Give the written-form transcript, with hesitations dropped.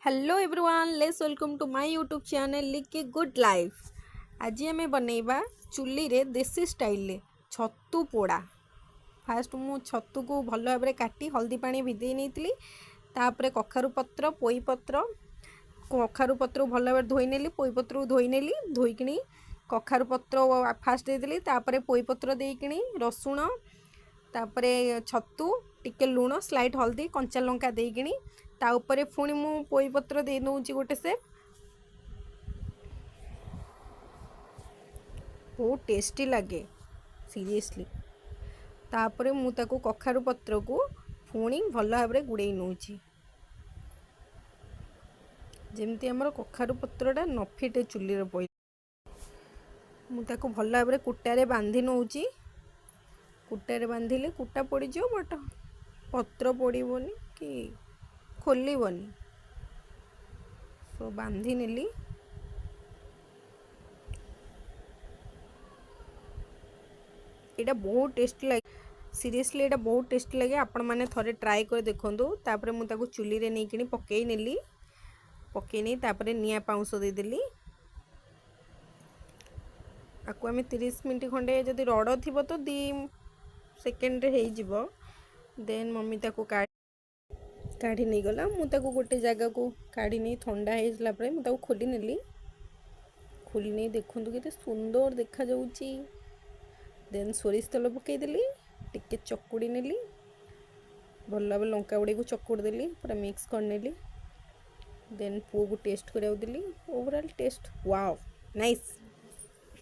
Hello everyone, let's welcome to my YouTube channel Liki good life. ଆଜି ଆମେ ବନେଇବା ଚୁଲିରେ ଦେଶୀ ଷ୍ଟାଇଲରେ ଛତୁ ପୋଡ଼ା। ଫାଷ୍ଟ ମୁଁ ଛତୁକୁ ଭଲ ଭାବରେ କାଟି ହଳଦୀ ପାଣି ଭିଜେଇ ନେଇଥିଲି। ତାପରେ କଖାରୁ ପତ୍ର, ପୋଇ ପତ୍ର, କଖାରୁ ପତ୍ରକୁ ଭଲ ଭାବରେ ଧୋଇ ନେଲି, ପୋଇ ପତ୍ରକୁ ଧୋଇ ନେଲି। ଧୋଇକିଣି କଖାରୁ ପତ୍ର ଫାଷ୍ଟ ଦେଇଦେଲି, ତାପରେ ପୋଇ ପତ୍ର ଦେଇକିଣି ରସୁଣ, ତାପରେ ଛତୁ, ଟିକେ ଲୁଣ, ସ୍ଲାଇଟ୍ ହଳଦୀ, କଞ୍ଚା ଲଙ୍କା ଦେଇକିଣି ତା ଉପରେ ପୁଣି ମୁଁ ପୋଇ ପତ୍ର ଦେଇ ଦେଉଛି ଗୋଟେ ସେପ୍। ବହୁତ ଟେଷ୍ଟି ଲାଗେ, ସିରିୟସଲି। ତାପରେ ମୁଁ ତାକୁ କଖାରୁ ପତ୍ରକୁ ପୁଣି ଭଲ ଭାବରେ ଗୁଡ଼େଇ ନେଉଛି, ଯେମିତି ଆମର କଖାରୁ ପତ୍ରଟା ନ ଫିଟେ ଚୁଲିରେ ପଇ। ମୁଁ ତାକୁ ଭଲ ଭାବରେ କୁଟାରେ ବାନ୍ଧି ନେଉଛି। କୁଟାରେ ବାନ୍ଧିଲେ କୁଟା ପଡ଼ିଯିବ, ବଟ୍ ପତ୍ର ପଡ଼ିବନି କି ଖୋଲିବନି। ସୋ ବାନ୍ଧି ନେଲି। ଏଇଟା ବହୁତ ଟେଷ୍ଟି ଲାଗେ, ସିରିୟସଲି, ଏଇଟା ବହୁତ ଟେଷ୍ଟି ଲାଗେ। ଆପଣମାନେ ଥରେ ଟ୍ରାଏ କରି ଦେଖନ୍ତୁ। ତାପରେ ମୁଁ ତାକୁ ଚୁଲିରେ ନେଇକିଣି ପକେଇ ନେଲି। ପକେଇ ନେଇ ତାପରେ ନିଆଁ ପାଉଁଶ ଦେଇଦେଲି। ଆକୁ ଆମେ 30 ମିନିଟ୍ ଖଣ୍ଡେ, ଯଦି ରଡ଼ ଥିବ ତ 2 ସେକେଣ୍ଡରେ ହେଇଯିବ। ଦେନ୍ ମମି ତାକୁ କାଢ଼ି ନେଇଗଲା। ମୁଁ ତାକୁ ଗୋଟେ ଜାଗାକୁ କାଢ଼ି ନେଇ ଥଣ୍ଡା ହେଇସାରିଲା ପରେ ମୁଁ ତାକୁ ଖୋଲି ନେଲି। ଖୋଲି ନେଇ ଦେଖନ୍ତୁ କେତେ ସୁନ୍ଦର ଦେଖାଯାଉଛି। ଦେନ୍ ସୋରିଷ ତେଲ ପକାଇଦେଲି, ଟିକେ ଚକୁଡ଼ି ନେଲି ଭଲ ଭାବେ। ଲଙ୍କା ଗୁଡ଼ିକୁ ଚକୁଡ଼ି ଦେଲି, ପୁରା ମିକ୍ସ କରିନେଲି। ଦେନ୍ ପୁଅକୁ ଟେଷ୍ଟ କରିବାକୁ ଦେଲି। Overall test wow, nice.